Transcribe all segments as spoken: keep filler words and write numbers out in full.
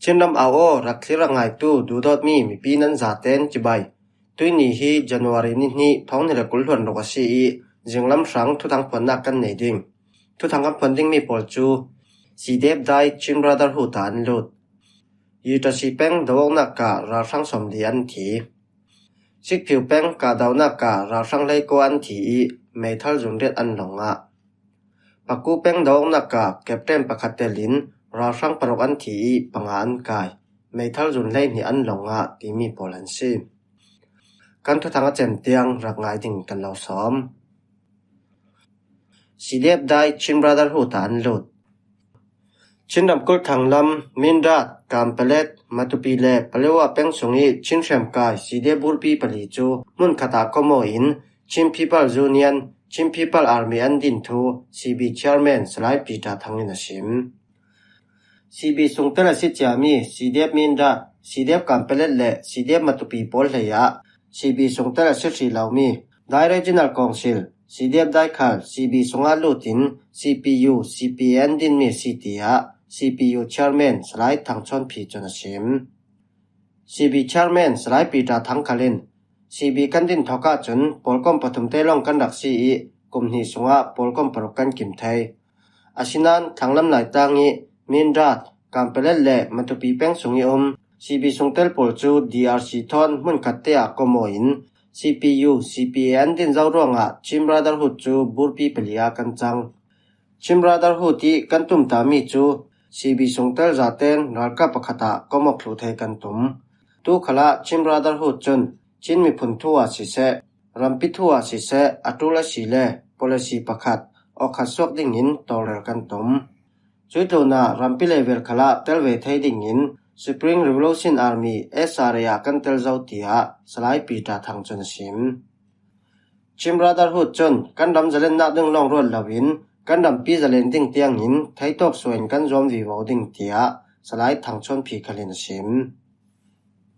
Chin ram au aw, rak thlir rak ngaitu duhdawtmi mipi nan zaten cibai. Tuini hi January ni hnih, thawng hnih le kul hluan ruk a si ih, zinglam hrang thuthang phuannak kan nei ding. Thuthang kan phuan dingmi pawl cu CDF dai Chin Brotherhood ah an lut. Yitasi peng do awknak ah ralhrang sawmli an thi. Sikphiu peng kahdohnak ah ralhrang hleikua an thi ih meithal zunriat an lo ngah. Paku peng do awknak ah captain pakhat telin ralhrang paruk an thi ih panga an kai. Meithal zun hleihnih an lo ngah timi pawl an si. Kan thuthang a cem tiang rak ngai ding kan lo sawm. CDF dai Chin Brotherhood ah an lut. Chin ramkulh thanglam, Mindat, Kanpetlet, Matupi le Paletwa peng sung ih Chin hriamkai CDF burpi pali cu hmun khat ah kom aw in Chin People Union, Chin People Army an din thu CB Chairman Salai Peter Thang in a sim. CB sungtel a si ciami CDF Mindat, CDF Kanpetlet le CDF Matupi pawl hlei ah CB sungtel a si hrih lomi Dai Regional Council, CDF dai khal CB sungah lut in CPU, CPA an dinmi a si, tiah CPU Chairman Salai Thang Chawn Phi cun a sim. CB Chairman Salai Peter Thang khal in CB kan din thawk ahcun pawlkom pathum te lawng kan rak si ih kum hnih sungah pawlkom paruk kan kim thei. Asinain thanglam laitang ih Mindat, Kanpetlet le Matupi peng sung ih um CB sungtel pawl cu DRC thawn hmunkhat te ah kom aw in CPU, CPA an din zo ruangah Chin Brotherhood cu burpi pali ah kan cang. Chin Brotherhood ih kan tumtami cu CB sungtel zaten ralkap pakhat ah kom aw thluh thei kan tum. Tu khalah Chin Brotherhood cun Chin miphun thu ah siseh, rampi thu ah siseh, a ṭul a si le policy pakhat awkhat suak dingin tawlrel kan tum. Cuih tlunah rampi level khalah tel ve thei dingin Spring Revolution Army, SRA ah kan tel zo, tiah Salai Peter Thang cun a sim. Chin Brotherhood cun kan ram zalennak ding lawng ruat loin kan rampi zalen ding tiangin theitawk suain kan zuam vivo ding, tiah Salai Thang Chawn Phi khal in a sim.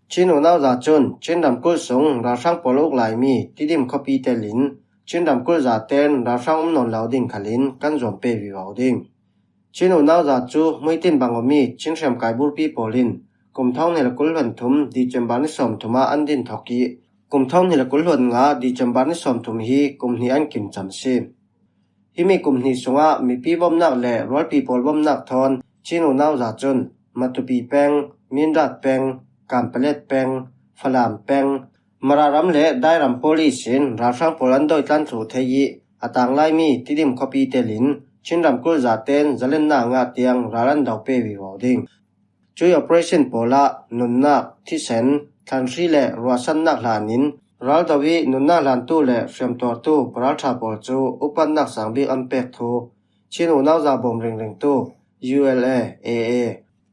Chin unau za cun Chin ramkulh sung ralhrang pawl a uk laimi Tidim khuapi telin Chin ramkulh zaten ralhrang um nawn lo ding khalin kan zuam pe vivo ding. Chin unau za cu hmuitin bang awmi Chin hriamkai burpi pawl in kum thawng hnih le kul hluan thum December ni sawmthum ah an din thawk ih kum thawng hnih le kul hluan nga December ni sawmthum hi kum hnih an kim cam si. Himi kum hnih sungah mipi bawmhnak le rualpi pawl bawmhnak thawn Chin unau za cun Matupi peng, Mindat peng, Kanpetlet peng, Falam peng, Mara ram le Dai ram pawl ihsin ralhrang pawl an dawitlan thluh thei ih a tanglaimi Tidim khuapi telin Chin ramkulh zaten zalennak a ngah tiang ral an do pe vivo ding. Cuih operation pawl ah nunnak, thisen, thlanhri le ruahsannak hlan in raldo ih nunnak hlantu le hriamtuartu paralṭha pawl cu upatnak sang bik an pek thu Chin unau za bawm ringringtu ULA, AA,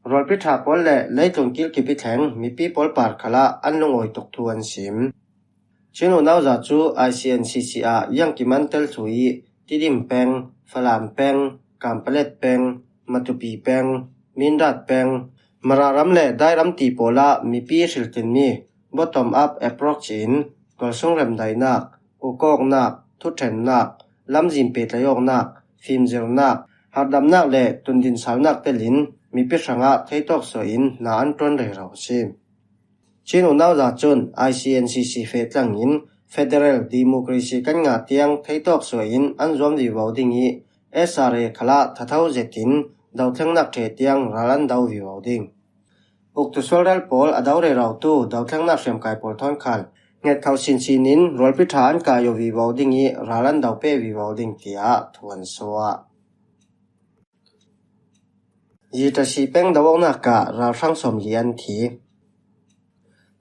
rualpi ṭha pawl le leitlun kilkip ih thleng mipi pawl par khalah an lungawi tuk thu an sim. Chin unau za cu ICNCC ah iangkim an tel thluh ih Tidim peng, Falam peng, Kanpetlet peng, Matupi peng, Mindat peng, Mara ram le Dai ram ti pawl ah mipi hriltinmi bottom up approach in tualsung remdaihnak, ukawknak, thuṭhennak, lamzin pehtlaih awknak, fimzirnak, harhdamnak le tundinsalnak telin mipi hrangah theitawk suain hna an ṭuan rero a si. Chin unau za cun ICNCC feh tlangin federal democracy kan ngah tiang theitawk suain an zuam vivo ding ih SRA khalah thatho zetin dothlengnak ṭheh tiang ral an do vivo ding. Uktu sualral pawl a do rerotu dothlengnak hriamkai pawl thawn khal hngetkho sinsin in rualpi ṭha an kai aw vivo ding ih ral an do pe vivo ding, tiah thu an suah. Yitasi peng do awknak ah ralhrang sawmli an thi.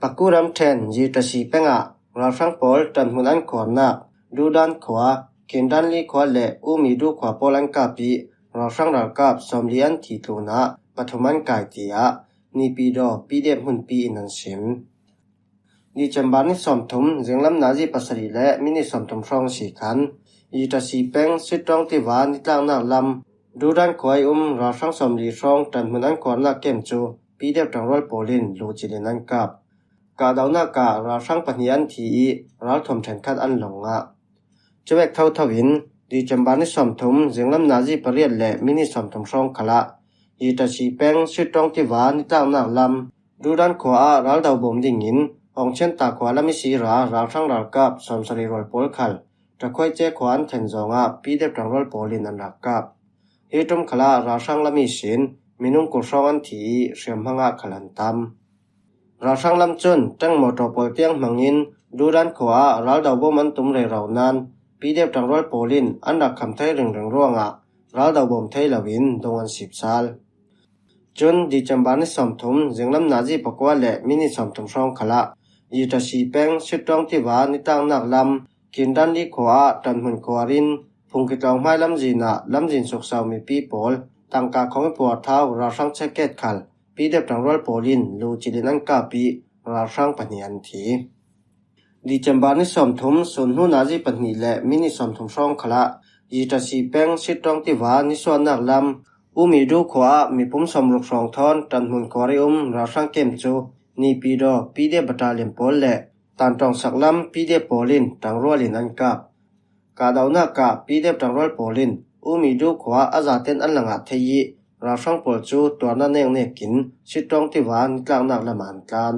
Paku ramṭhen Yitasi peng ah ralhrang pawl ṭanhmun an khuarnak Dudan khua, Kindanli khua le Umidu khua pawl an kap ih ralhrang ralkap sawmli an thi tlunah pathum an kai, tiah Naypyidaw PDF hmunpi in an sim. December ni sawmthum, zinglam nazi pasarih le minit sawmthum hrawng si khan Yitasi peng Sittawng tiva nitlaknak lam Dudan khua ih um ralhrang sawmli hrawng ṭanhmun an khuarnak kem cu PDF ṭangrual pawl in luhcilh in an kap. Kahdohnak ah ralhrang pahnih an thi ih ralthuam ṭhenkhat an lo ngah. Cuvek thotho in December ni sawmthum, zinglam nazi pariat le minit sawmthum hrawng khalah Yitasi peng Sittawng tiva nitlaknak lam Dudan khua ah raldo bawm dingin Awngchianta khua lam i sira ralhrang ralkap sawmsarih rual pawl khal Takhuaice khua an then zawngah P D F ṭangrual pawl in an rak kap. Hi ṭum khalah ralhrang lam ihsin minung kul hrawng an thi ih hriamhmangah khal an tam. Ralhrang lam cun ṭeng mawtaw pawl tiang hmangin Dudan khua ah raldo bawm an tum rero nain P D F ṭangrual pawl in an rak kham thei ringring ruangah raldo bawm thei loin dong an sipsal. Cun December ni sawmthum zinglam nazi pakua le minit sawmthum hrawng khalah Yitasi peng Sittawng tiva nitlaknak lam Kindanli khua ah ṭanhmun khuarin phungki tlawng hmai lamzin ah lamzin suksau mipi pawl tangka khawng i puarthau ralhrang checkgate khal P D F ṭangrual pawl in lu cilin an kap ih ralhrang pahnih an thi. December ni sawmthum sun hnu nazi pahnih le minit sawmthum hrawng khalah Yitasi peng Sittawng tiva nisuahnak lam Umidu khua ah mipum sawmruk hrawng thawn ṭanhmun khuari um ralhrang kem cu Nipidaw P D F battalion pawl le Tanṭawngsak lam P D F pawl in ṭangrual in an kap. Kahdohnak ah P D F ṭangrual pawl in Umidu khua a zaten an la ngah thei ih ralhrang pawl cu tuarnak neknek in Sittawng tiva nitlaknak lam ah an tlan.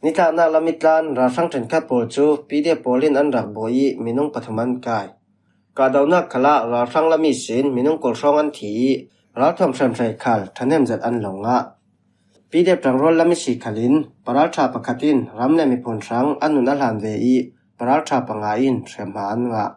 Nitlaknak lam i tlan ralhrang ṭhenkhat pawl cu P D F pawl in an rak buai ih minung pathum an kai. Kahdohnak khalah ralhrang lam ihsin minung kul hrawng an thi ih ralthuam hreihmai khal ṭhahnem zet an lo ngah. P D F ṭangrual lam ihsi khalin paralṭha pakhat in ram le miphun hrang a nun a hlan ve ih paralṭha panga in hriamhma an ngah.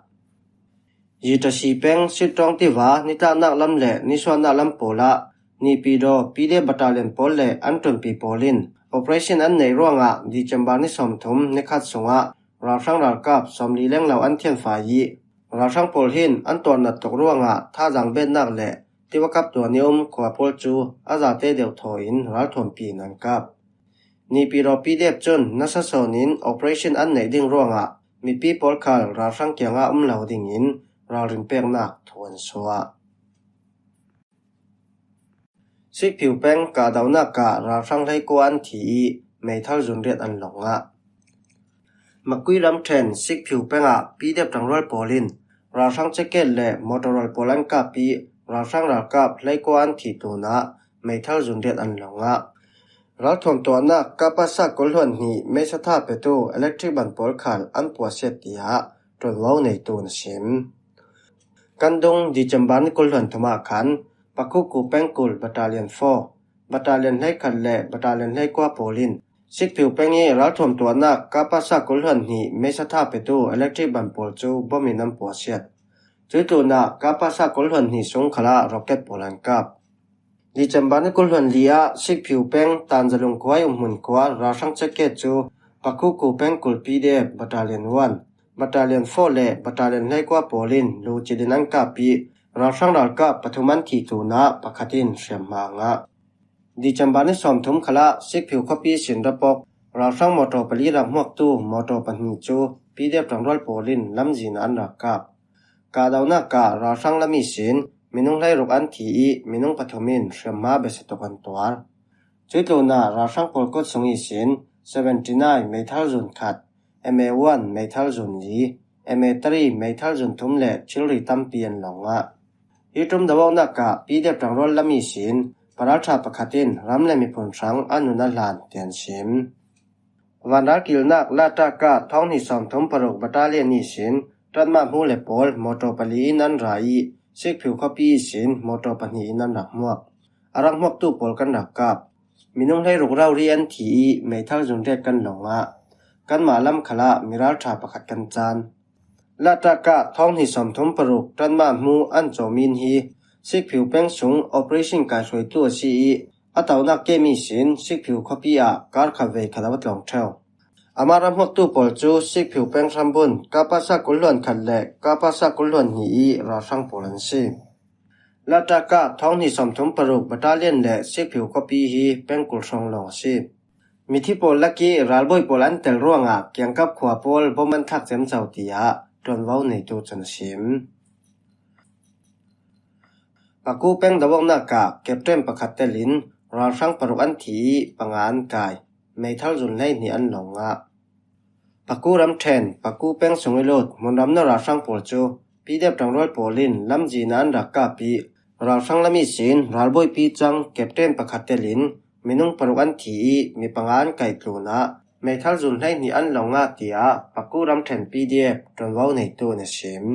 Yitasi peng Sittawng tiva nitlaknak lam le nisuahnak lam pawl ah Nipidaw P D F battalion pawl le an ṭunpi pawl in operation an neih ruangah December ni sawmthum nikhat sungah ralhrang ralkap sawmli lenglo an thianfai ih ralhrang pawl hin an tuarnat tuk ruangah thazaang betnak le tivakap tuan i um khua pawl cu a zate deuhthaw in ralthuampi in an kap. Nipidaw P D F cun nasa sawn in operation an neih ding ruangah mipi pawl khal ralhrang kiangah um lo dingin ralrin peknak thu an suah. Sikphiu peng kahdohnak ah ralhrang hleikua an thi ih meithal zunriat an lo ngah. Makui ramṭhen Sikphiu peng ah P D F ṭangrual pawl in ralhrang checkgate le mawtaw rual pawl an kap ih ralhrang ralkap hleikua an thih tlunah meithal zunriat an lo ngah. Ralthuam tuahnak kapasa kul hluan hnih meisa tha petu electric ban pawl khal an puahsiat tiah ṭuanvo neitu in a sim. Kan dung December ni kul hluan thum ah khan Pakuku pengkul Battalion four, Battalion hleikhat le Battalion hleikua pawl in Sikphiu peng ih ralthuam tuahnak kapasa kul hluan hnih meisa tha petu electric ban pawl cu bom in an puahsiat. Cuih tlunah kapasa kul hluan hnih sung khalah rocket pawl an kap. December ni kul hluan li ah Sikphiu peng Tanzalung khua ih umhmun khua ralhrang checkgate cu Pakuku pengkul P D F Battalion one, Battalion four le Battalion hleikua pawl in lu cilin an kap ih ralhrang ralkap pathum an thih tlunah pakhat in hriamhma a ngah. December ni sawmthum khalah Sikphiu khuapi sin rapok ralhrang mawtaw pali rak hmuaktu mawtaw pahnih cu P D F ṭangrual pawl in lamzin ah an rak kap. Kahdohnak ah ralhrang lam ihsin minung hleiruk an thi ih minung pathum in hriamhma beisa tuk an tuar. Cuih tlunah ralhrang pawl kut sung ihsin seventy nine meithal zun khat, M A one meithal zun li, M A three meithal zun thum le thilri tampi an lo ngah. Hi ṭum doawknak ah P D F ṭangrual lam ihsin paralṭha pakhat in ram le miphun hrang a nun a hlan tiah an sim. Vanralkilnak Latakah thawng hnih sawmthum paruk battalion ihsin ṭanmah hmu le pawl mawtaw pali in an ra ih Sikphiu khuapi ihsin mawtaw pahnih in an rak hmuak. A rak hmuaktu pawl kan rak kap. Minung hleiruk rori an thi ih meithal zunriat kan lo ngah. Kanmah lam khalah miralṭha pakhat kan caan. Latakah thawng hnih sawmthum paruk ṭanmah hmu an cawmin hi Sikphiu peng sung operation kaihruaitu a si ih a tonak kem ihsin Sikphiu khuapi ah kar khat vei khat a va tlawng ṭheu. Amah ram hmuaktu pawl cu Sikphiu peng hrambun kapasa kul hluan khat le kapasa kul hluan hnih ih ralhrang pawl an si. Latakah thawng hnih sawmthum paruk battalion le Sikphiu khuapi hi pengkul hrawng lawng a si. Mithi pawl lakih ralbawi pawl an tel ruangah kiangkap khua pawl bom an thlak ciamco tiah ṭuanvo neitu cun a sim. Paku peng doawknak ah captain pakhat telin ralhrang paruk an thi ih panga an kai. Meithal zun hleihnih an lo ngah. Paku ramṭhen Paku peng sung ih lut hmunram na ralhrang pawl cu P D F ṭangrual pawl in lamzin ah an rak kap ih Ralhrang lam ihsin ralbuaipi chang captain pakhat telin minung paruk an thi i mi panga an kaih tlunah meithal zun hleihnih an lo ngah, tiah Paku ramṭhen P D F ṭuanvo neitu in a sim.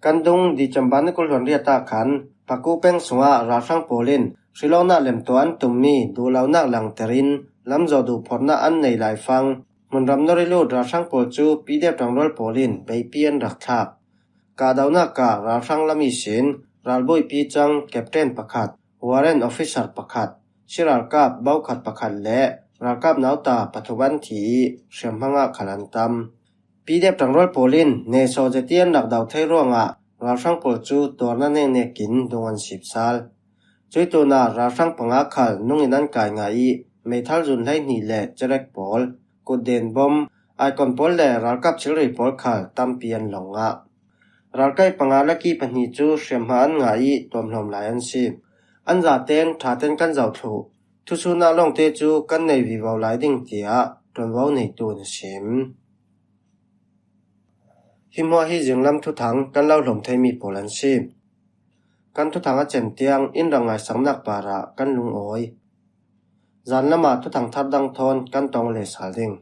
Kan dung December ni kul hluan riat ah khan Paku peng sungah ralhrang pawl in hrilawknak lemtuah an tummi duhlonak langterin lamzawh duh phawrhna an nei laifang, hmunram nawr i lut ralhrang pawl cu P D F ṭangrual pawl in beipi an rak thlak. Kahdohnak ah ralhrang lam ihsin ralbuaipi cang captain pakhat, warrant officer pakhat, si ralkap bokhat pakhat le ralkap nauta pathum an thi i hriamhma ngah khal an tam. P D F ṭangrual pawl in nesaw zeti an rak do thei ruangah ralhrang pawl cu tuarna neknek in dung an sipsal. Cuih tunah ralhrang panga khal nung in an kai ngah i meithal zun hleihnih le cerek pawl, kutden bom, aikon pawl le ralkap thilri pawl khal tampi an lo ngah. Ralkaih panga laki pahnih cu hriamhma an ngah i tuamhlawm lai an si. An zaten ṭhaten kan zoh thluh. Thusuhnak lawngte cu kan nei vivo lai ding, tiah ṭuanvo neitu in a sim. Hi hmuah hi zinglam thuthang kan lo hlawm theimi pawl an si. Kan thuthang a cem tiang in rak ngaisaknak parah kan lungawi. Zanlam ah thuthang thar dang thawn kan tong le sal ding.